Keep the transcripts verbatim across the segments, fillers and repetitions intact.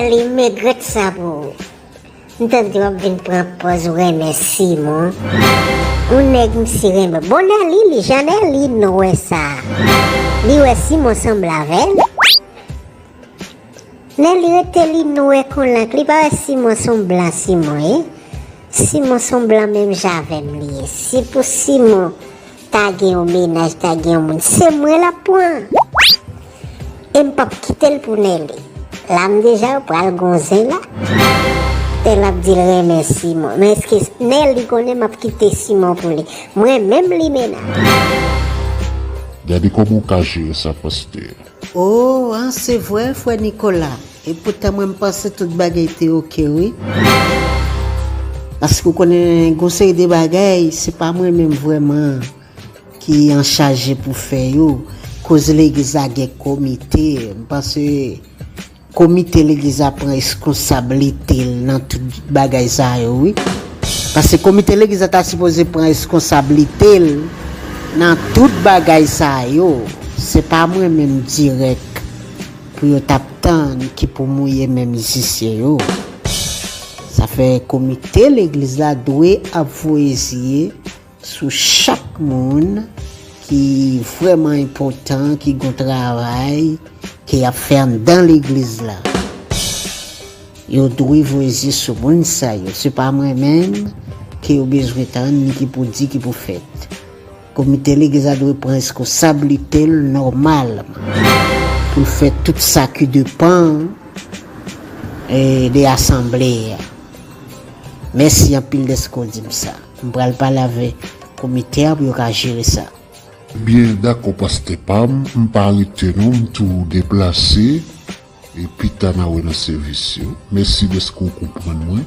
Li m regrèt sa pou ou. M tande w ap vin pran pòz ou renmen Simon. Yon nèg m si renmen. Bon, Nelly, li jan Nelly nou wè sa. Li wè Simon sanble avè l. Nelly rete li nou wè konn lank. Li pa wè Simon se yon blan Simon ye. Simon se yon blan menm jan avè m li ye. Si pou Simon ta gen yon mennaj, ta gen yon moun, se mwen l ap pran. E m p ap kite l pou Nelly. La m deja pral gon zen la. Tè l ap di l renmen Simon. Men èske Nelly konnen m ap kite Simon pou li? Mwen menm li mennaj. Gade kòman w ka jere sa, pastè. O, an, se vre, frè Nicolas. E poutan mwen m panse tout bagay te oke, wi. Paske w konnen, gon seri de bagay, se pa mwen menm vrèman ki an chaje pou fè yo. Koz legliz la gen komite, m panse komite legliz la pran reskonsablite l nan tout bagay sa yo, wi. Paske komite legliz la ta sipoze pran reskonsablite l nan tout bagay sa yo. Se pa mwen menm dirèk pou yo t ap tann ki pou mouye men mizisyen yo. Sa fè komite legliz la dwe ap voye zye sou chak moun ki vrèman enpòtan, ki gon travay ke y ap fè anndan legliz la. Yo dwe voye zye sou moun sa yo. Se pa mwen menm ke yo bezwen tann, ni ki pou di, ki pou fèt. Komite legliz la dwe pran reskonsablite l nòmalman pou l fè tout sa ki depann, e, de asanble a. Mèsi anpil dèske w di m sa. M pral pale avèk komite a pou yo ka jere sa. Byen, dakò, pastè pa m, m pa rete non, m tou deplase, e pita n a wè nan sèvis yo. Mèsi dèske w konprann mwen.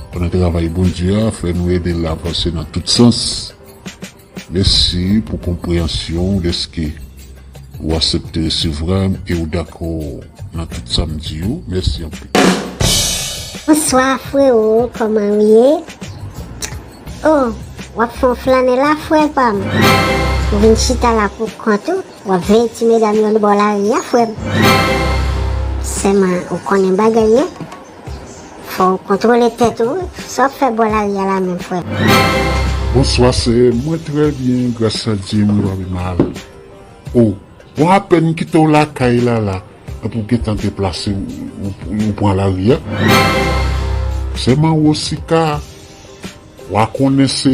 Pandan travay Bondye a, fè nou ede l avanse nan tout sans. Mèsi pou konpreyansyon w dèske w aksepte resevwa m e w dakò nan tout sa m di yo. Mèsi anpil. Bonswa, frewo, kòman w ye? O, w ap fè yon flannen la, frè pa m. Ou vin chita la pou kont ou, w ap veye ti medam yo bò lari a, frè m. Sèlman, ou konnen bagay yo. Fò w kontwole tèt ou, wi. Sa w ap fè bò lari a la menm, frè m? Bonswa, sè. Mwen trè byen, gras a Dye, mwen pa pi mal. O, bon, apèn m kite w lakay la, la, epi w gentan deplase, ou, ou, ou pran lari a. Sèlman, Wosika, w a konnen se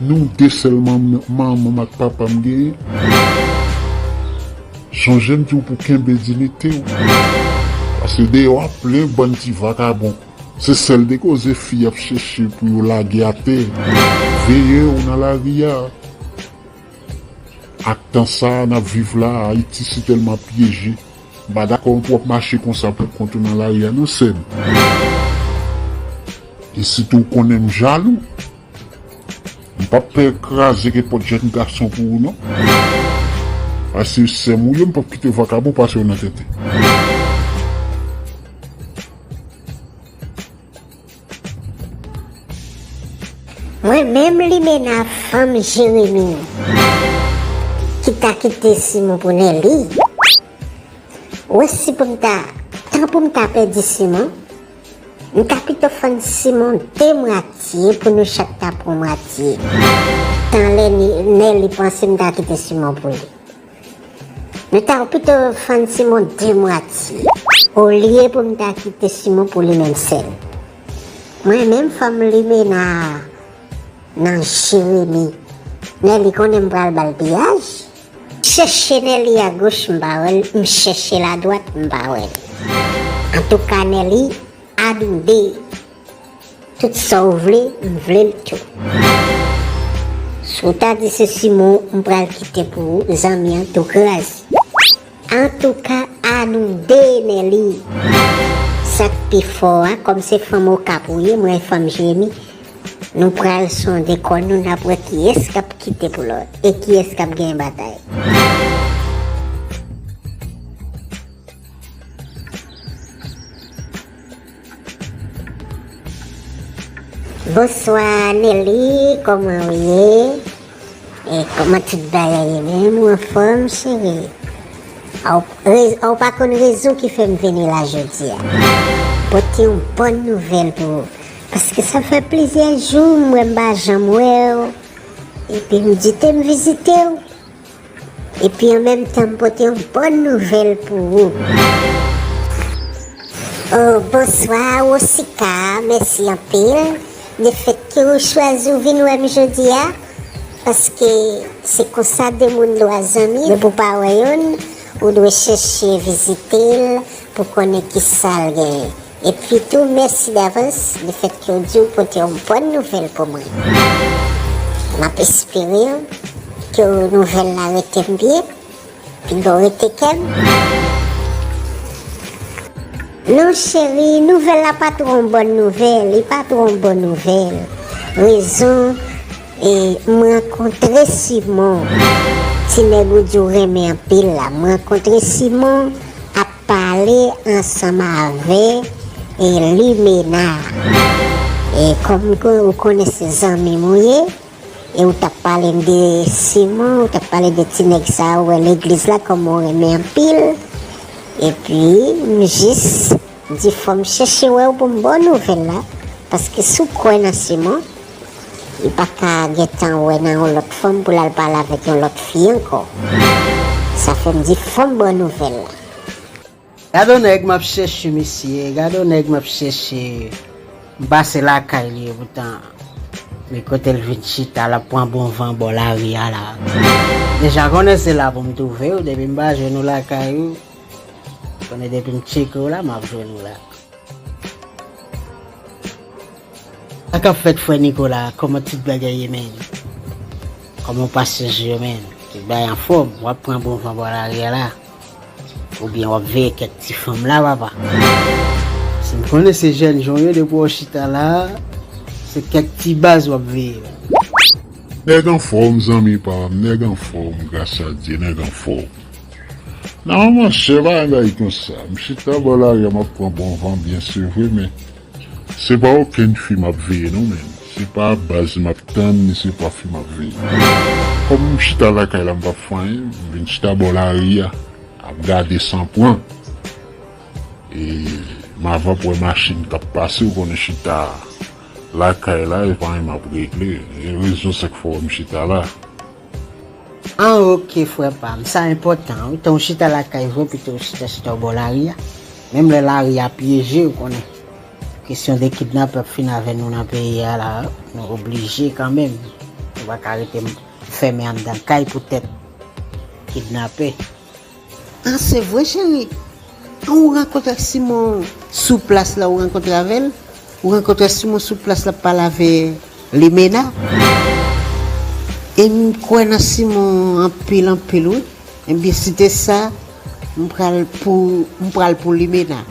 nou de sèlman m-, manman m ak papa m genyen. Sonje m di w pou kenbe diyite w. Paske deyò a plen bann ti vakabon. Se sèl de koze fi ap chèche pou yo lage atè. Veye w nan lari a. Ak tan sa a n ap viv la, Ayiti si tèlman pyeje. M pa dakò pou w ap mache konsa pou kont ou nan lari a non, sè m. E sitou w konnen m jalou. M p ap pè kraze kenpòt jèn gason pou ou non. Paske sè m ou ye, m p ap kite vakabon pase w nan tenten. Mwen menm limena fanm Jeremi ki ta kite Simon pou Nelly. Ou wè si pou m ta, tan pou m ta pèdi Simon, m ta pito fann Simon de mwatye pou nou chak ta pran mwatye. Tan lè Nelly panse m ta kite Simon pou li. Nou ta pito fann Simon de mwatye, olye pou m ta kite Simon pou li menm sèl. Mwen menm fanm limena nan Jeremi. Nelly konnen m pral ba l piyaj. Chèche Nelly agoch, m pa wè l, m chèche l adwat, m pa wè l. Antouka, Nelly, anoude. Tout sa w vle, m vle l tou. Si w ta di se Simon m pral kite pou ou, zanmi an tou kraz. Antouka, anoude, Nelly. Sa k pi fò a, kòm se fanm Okap ou ye, mwen fanm Jeremi, nou pral sonde kò nou, n ap wè kiyès k ap kite pou lòt e kiyès k ap genyen batay. Bonswa, Nelly, kòman w ye? E kòman tout bagay ye menm? Ou anfòm, cheri? A w pa konn rezon ki fè m vini la jodi a. Pote yon bòn nouvèl pou ou. Paske sa fè plizyè jou m wè m pa janm wè w. Epi m di te m vizite w. Epi an menm tan m pote yon bòn nouvèl pou ou. Oh, bonswa, Wosika, mèsi anpil. Lefètke ou chwazi ou vin wè m jodi a, paske se konsa de moun dwe zanmi, depi w pa wè youn, ou dwe chèche vizite l pou konnen ki sa l genyen. Epi tou, mèsi davans, lefètke w di w pote yon bòn nouvèl pou mwen. M ap espere ke nouvèl la rete m byen. Piga w rete kè m. Non, cheri, nouvèl la pa twò yon bòn nouvèl, li pa twò yon bòn nouvèl. Rezon, e, m rankontre Simon. Ti nèg ou di w renmen anpil la, m rankontre Simon ap pale ansanm avè, e, Limena. E, kòm ke ou konnen se zanmi m ou ye, e ou t ap pale m de Simon, ou t ap pale de ti nèg sa a ou wè legliz la, kòman w renmen anpil. Epi, m jis di fò m chèche wè w pou m ba w nouvèl la, paske si w kwè nan Simon, li pa ka gentan wè nan yon lòt fanm pou l al pale avèk yon lòt fi ankò. Sa fè m di fò m ba w nouvèl la. Gade yon nèg m ap chèche, mesye. Gade yon nèg m ap chèche. M pase lakay li, poutan, men kote l vin chita, l ap pran bon van bò lari a la. Deja konnen se la pou m twouve w, depi m pa jwenn ou lakay ou. Konnen depi m tcheke w la, m ap jwenn ou la. Sa k ap fèt, frè Nicolas? Kòman tout bagay ye, menn? Kòman w pase jou yo, menn? Tout bagay anfòm? W ap pran bon van bò lari a la? Oubyen w ap veye kèk ti fanm la, papa? Si m konnen se jèn jan w ye, depi w chita la, se kèk ti baz w ap veye la. Nèg anfòm, zanmi pa m, nèg anfòm, gras a Dye, nèg anfòm. Non, monchè, pa gen bagay konsa. M chita bò lari a, m ap pran bon van, byen, se vre, men se pa okenn fi m ap veye, non, men se pa baz m ap tann, ni se pa fi m ap veye. Kòm m chita lakay la, m p ap fè anyen, m vin chita bò lari a, ap gade san pran. E m ava p wè machin k ap pase, ou konnen chita lakay la, e pa anyen m ap regle. E rezon sa k fè w wè m chita la. An, oke, frè pa m, sa enpòtan, wi. Tan w chita lakay vre, pito w chita, chita w bò lari a. Menm lè lari a pyeje, ou konnen. Kesyon de kidnapè ap fin avè nou nan peyi a la, nou oblije kanmenm. Nou pa ka rete m-, fèmen anndan kay poutèt kidnapè. An, se vre, cheri. An, ou rankontre ak Simon sou plas la, ou rankontre avè l? Ou rankontre ak Simon sou plas la, ap pale avè Limena? E m kwè nan Simon anpil, anpil, wi. Ebyen, si te sa, m pral pou, m pral pou Limena.